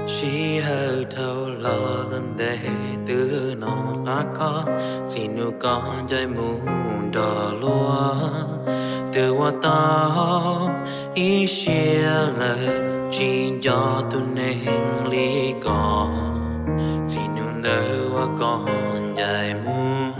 Sij hawm dhau los lawm ntev, twb hnov qab koj txiv nug koj ncaim mus nrog luag. Twb ua tau ib siab lawm, tsis nco tus neeg li koj. Txiv nug ntawd uas koj ncaim mus,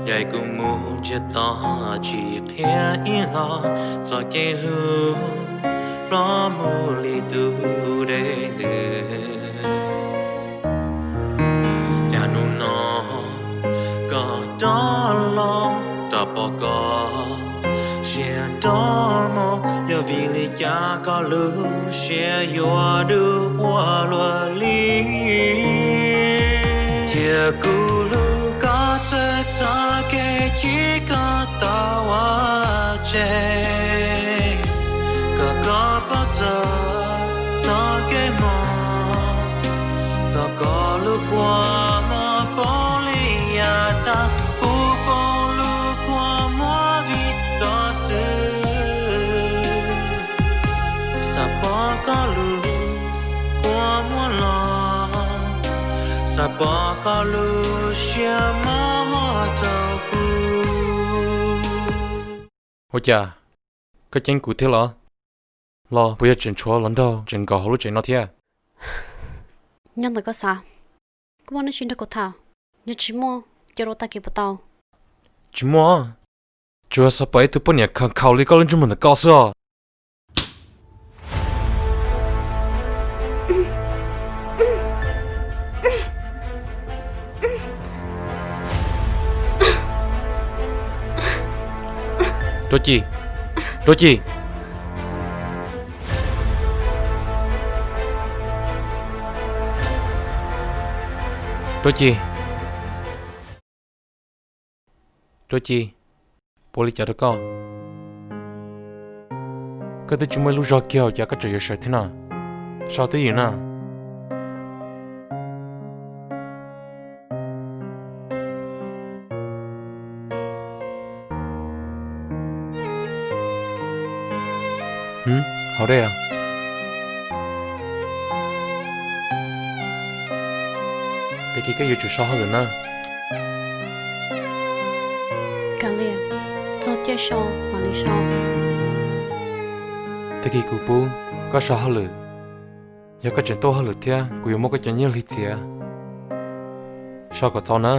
ncaim kuv mus ntsiag to, tsis qhia ib los txoj kev hlub plob mus li tus dej ntws. Cas hnub no koj rov los, rov pom koj siab nrov mog, yog vim li cas koj lub siab yuav dub ua luaj li? Cia kuv hlub koj txawm txoj kev chim koj tau ua tseg, kom koj paub txog txoj kev mob, kom koj lub kua muag poob li yav tas, kuv poob lub kua muag vim koj xwb. Xav pom koj lub kua muag los, xav pom koj lub siab mob rau kuv. Ua cas koj ceeb kuv thiab los? Los puas yog tseem tshuav los nraug tseem nkaum hauv lub tsev no thiab? Nyob ntawm koj xav, koj muaj dab tsi nrog kuv tham, yog tsis muaj, cia rau tag kis puas tau? Tsis muaj, tsuas xav pom ib tug poj niam khaus khaus li koj lub ntsej muag ntawm koj xwb os. Tuav Ci, Tuav Ci, Tuav Ci, Tuav Ci, puas ua li cas rau koj? Koj twb tsis muaj ib lub zog kiag ua cas koj tseem yuav sawv thiab na? So twb ywm na. Hauv dej, tag kis koj yuav tsum so hauj lwm na. Kav liam, txog caij so mam li so. Tag kis kuv pub koj so hauj lwm. Yog koj tseem tuaj hauj lwm thiab kuv yuav muab koj cov nyiaj hli txiav. So kom txaus na.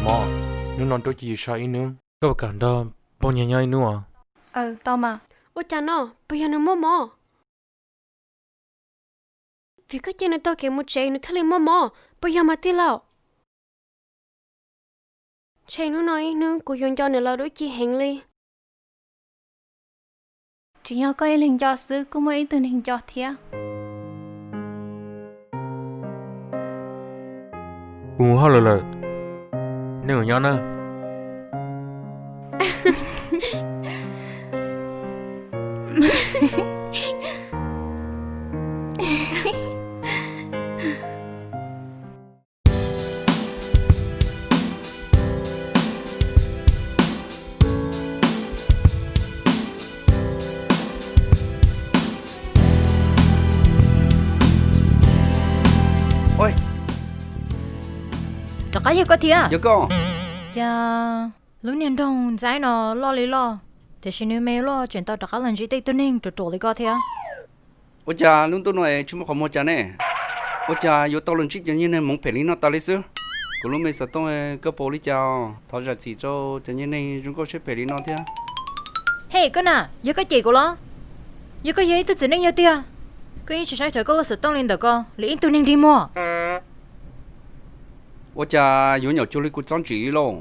Mov, hnub no Tuab Ci yus so ib hnub, koj puas kam nrog pog niag nyob ib hnub os? Tau mas. Ua cas no, puas yog nws muaj mob? Vim koj cia nws taug kev mus tsev nws thiaj li muaj mob, puas yog mas tij laug? Ntshe hnub no ib hnub kuv yuav nco nws lawm Tuab Ci heev li. Tsis yog koj ib leeg nco xwb, kuj muaj ib tug neeg nco thiab. Kuv mus hauj lwm lawm, nej mus nyob nawb. Rov qab yog koj thiab? Yog koj. Cas lub niag nroog Ntxaib no loj li loj, tiam sis nws me luaj tseem tau rov qab los ntsib tej tug neeg ruam ruam li koj thiab. Ua cas lub ntuj no es tsis muaj qhov muag cas ne? Ua cas yuav tau los ntsib cov niag neeg hmoov phem li no tas li xwb? Kuv lub me xov tooj, koj pom li cas? Thov zam txim rau cov niag neeg zoo nkauj siab phem li no thiab. Hej koj na, yog koj cem kuv los? Yog koj yog ib tug txiv neej yawg tiag, Koj yeej tsis saib rawv koj lub xov tooj li ntawm ko li ib tug neeg dig muag. Ua cas yuav nyuam cuag li kuv txob ntsim li lauj?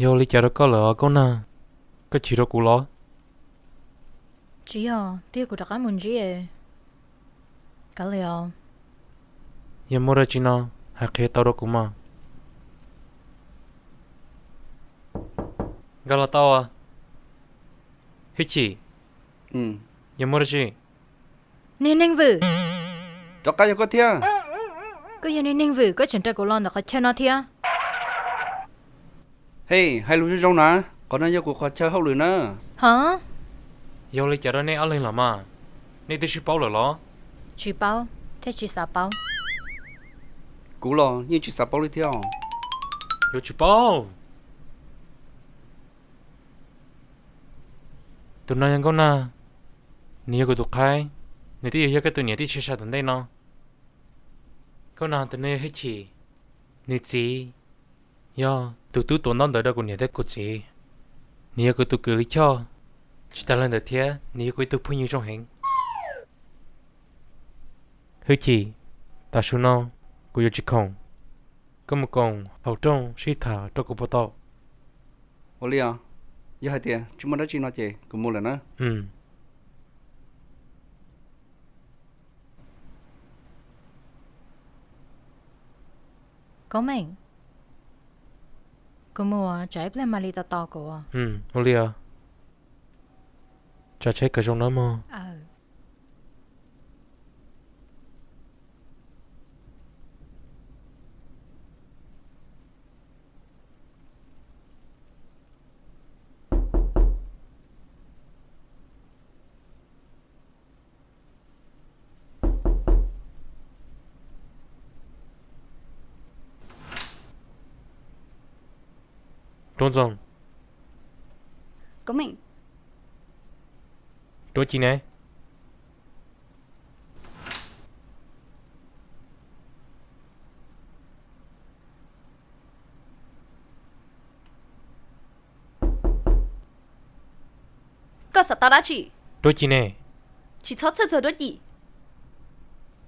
Yog li cas rau koj lawm os Nkauj Nag? Koj chim rau kuv los? Tsis yog, twb yog kuv rov qab mus ntsib kav liam os. Yog muaj dab tsi no, hais qhia tau rau kuv mog. Nkag los tau. Hwj chim, yog muaj dab tsi? Niag neeg vwm, rov qab yog koj thiab. Koj yog niag neeg vwm, koj tseem raws kuv los ntawm qhov chaw no thiab. Hej, hais lus zoo zoo na, qhov no yog kuv qhov chaw hauj lwm na. Hov, yog li cas rau nej ob leeg los mas, nej twb sib paub lawm los? Tsis paub, thiab tsis xav paub. Kuv los yeej tsis xav paub li thiab. Yuav tsis paub? Tus no yog Nkauj Nag, nws yog kuv tus qhaib, nws twb yog yog koj tus niam tij tshee sai tom ntej no. Nkauj Nag tus no yog Hwj Chim, nws txiv yog tus tub tuav ntaub ntawv rau kuv niam thiab kuv txiv. Nws yog kuv tus kws li choj, tsis tas li ntawd thiab nws yog kuv ib tug phooj ywg zoo heev. Hwj Chim, tam sim no kuv yuav tsis khoom, koj mus koom hauv rooj sib tham rau kuv puas tau? Ua li os, yog hais tias tsis muaj dab tsi no ces kuv mus lawm na. Koob Meej, kuv mus, tsam ib pliag mam li tos tos kuv. Ua li os, tsam tsheb kawm zoo nawb mog. Roob Ntxoo. Koob Meej. Roob Ci ne? Koj xav tau dab tsi? Roob Ci ne? Tsis txhob txhawj txog Roob Ci.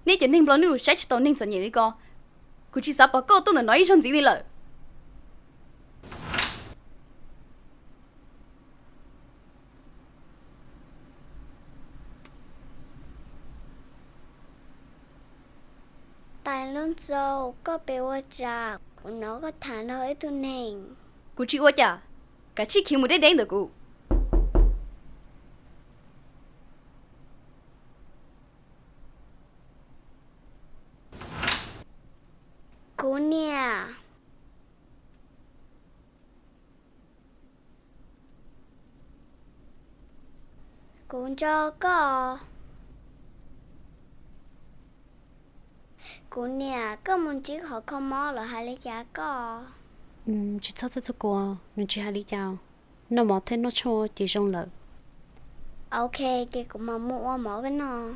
Nej cov neeg nplua nuj saib tsis taus neeg txom nyem li ko. Kuv tsis xav pom koj tuaj ntawm no ib zaug ntxiv li lawm. Tais Lub Ntxoo, koj pem ua cas? Kuv hnov koj tham nrog ib tug neeg. Kuv tsis ua cas, kav tsij khiav mus deb deb ntawm kuv. Kuv niam, kuv nco koj. Kuv niam, koj mus ntsib qhov kho mob lawm hais li cas koj? Tsis txhob txhawj txog kuv, nws tsis hais li cas. Noj mov thiab noj tshuaj ces zoo lawm. Ok, ces kuv mam mus ua mov koj noj.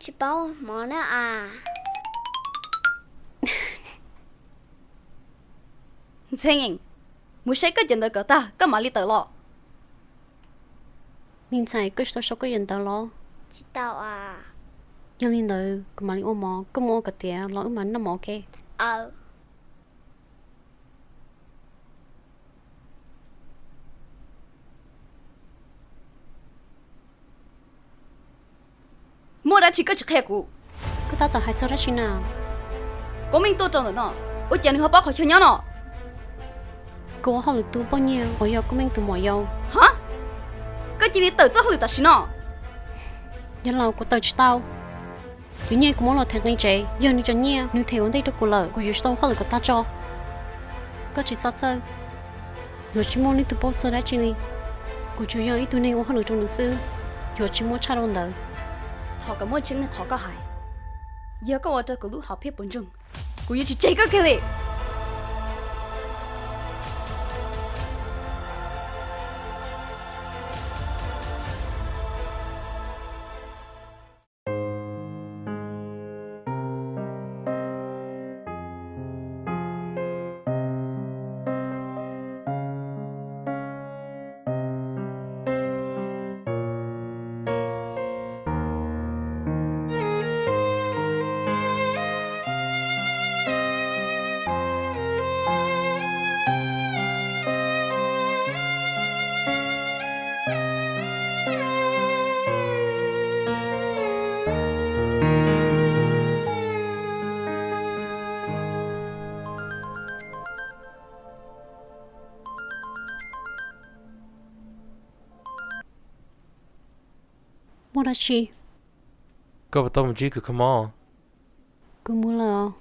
Tsis paub mov na as. Ntxhee, mus saib koj cov ntawv kom tag koj mam li tawm los. Me ntxhais, koj tsis tau sau koj cov ntawv los? Tsis tau as. Yog li ntawd kuv mam li ua mov, koj mus ua kom tiav los wb mam noj mov ua ke. Muaj dab tsi koj tsis qhia kuv? Koj tab tom hais txog dab tsi na? Koob Meej tuaj rau ntawm no, ua cas nws ho paub qhov chaw nyob no? Kuv ua hauj lwm tu poj niam uas yog Koob Meej tus muam yau. Ha! Koj cia li tawm txoj hauj lwm tam sim no. Yog los kuv tawm tsis tau. Cov nyiaj kuv muab los them nqi tsev yog nws cov nyiaj, nws them ua ntej rau kuv lawm, kuv yuav tsis tau ua hauj lwm kom tag tso. Koj tsis txhob txhawj, yuav tsis muaj leej twg paub txog dab tsi li. Kuv tsuas yog ib tug neeg ua hauj lwm rau nws xwb, yuav tsis muaj tshaj rau ntawd. Thov kom muaj tseeb li qhov koj hais, yog koj ua rau kuv lub hom phiaj puas ntsoog, kuv yuav tsis tseg koj kiag li. Muaj dab tsi? Koj puas tau mus ntsib kws kho mob? Kuv mus lawm os.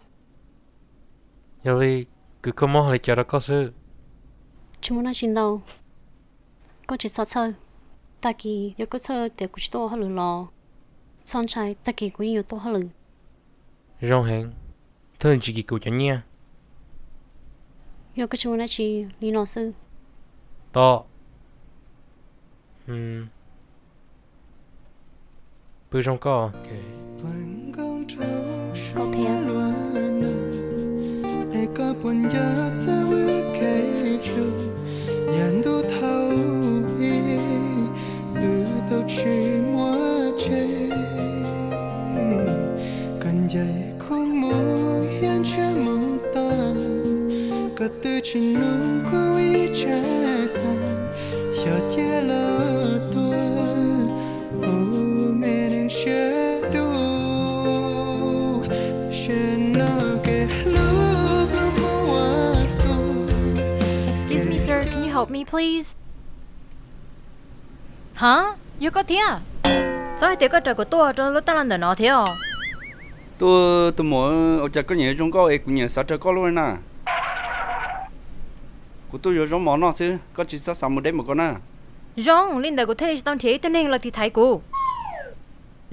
Yog li, kws kho mob hais li cas rau koj xwb? Tsis muaj dab tsi ntau. Koj tsis txhob txhawj. Tag kis yog koj txhawj tias kuv tsis tuaj ua hauj lwm los txhob ntshai, tag kis kuv yeej yuav tuaj hauj lwm. Zoo heev, thiaj li tsis kim kuv cov nyiaj. Yog koj tsis muaj dab tsi, li no xwb. Tom. Pw zoo koj. Thiab. Koj ncaim kuv mus thiab ntsej muag tag, koj twb tsis nug kuv ib tsam xav, xyov cia los tuag, ua me neeg siab dub, sab no kev hlub los muaj ua xu. Excuse me, sir. Can you help me, please? Ha? Yog koj thiab? Txhob hais tias koj raws kuv tuaj rau lub taj laj ntawm no thiab os. Tus, tus muam, ua cas koj nyiam yuav zoo nkauj es kuv nyiam xav raws koj lub na? Kuv tuaj yuav zaub mov noj xwb, koj tsis txhob xav mus deb npaum ko na. Zoo li ntawd kuv thiaj li tsis tau nrhiav ib tug neeg los tiv thaiv kuv.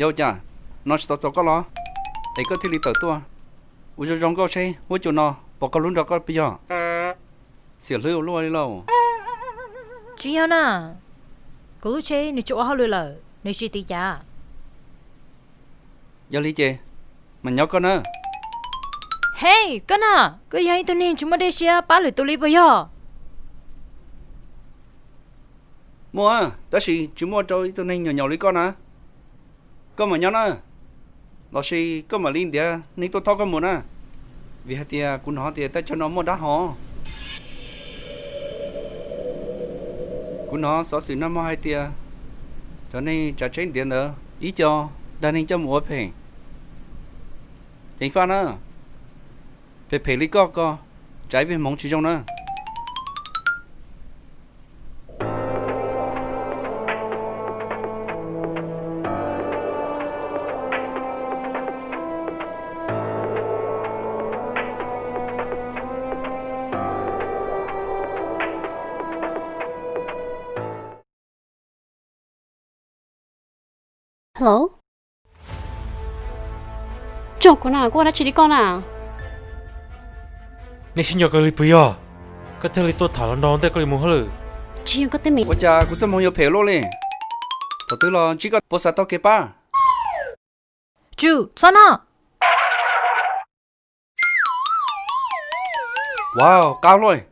Yog ua cas, no tsis tau txaus koj los? Es koj thiaj li tawm tuaj. Ua zoo zoo nkauj seb huab cua no pom koj hlub nrog koj puas yog. Xiam hlwb ua luaj li lauj. Tsis yog na, kuv lub tsheb nws tsis ua hauj lwm lawm, nws tsis tiv cav. Yog li ces, mas nyob koj na. Hej, koj na, koj yog ib tug neeg tsis muaj dej siab pab lwm tus li puas yog? Muaj, tab sis tsis muaj rau ib tug neeg nyaum nyaum li koj na. Koj mam nyob na, los sis koj mam li ntiav neeg tuaj thauj koj mus na, vim hais tias kuv hnov tias teb chaws no muaj dab ho. Kuv hnov xov xwm nag hmo hais tias cov neeg tsav tsheb ntiav ntawd ib co dag neeg coj mus ua phem. Ceev faj na, phem phem li koj ko, tsav ib peb hmoov tsis zoo na. Hello? Tso kuv na, koj ua dab tsi li koj na? Nej sib nco kawg li puas yog? Koj thiaj li tuaj tham los nrog ntej koj li mus hauj lwm. Tsis yog koj teeb meem. Ua cas kuv txoj hmoov yuav phem luaj li? Thaum twg los ntsib koj puas xav tau kev pab? Tsum, txhob noj. Wow, qab luaj.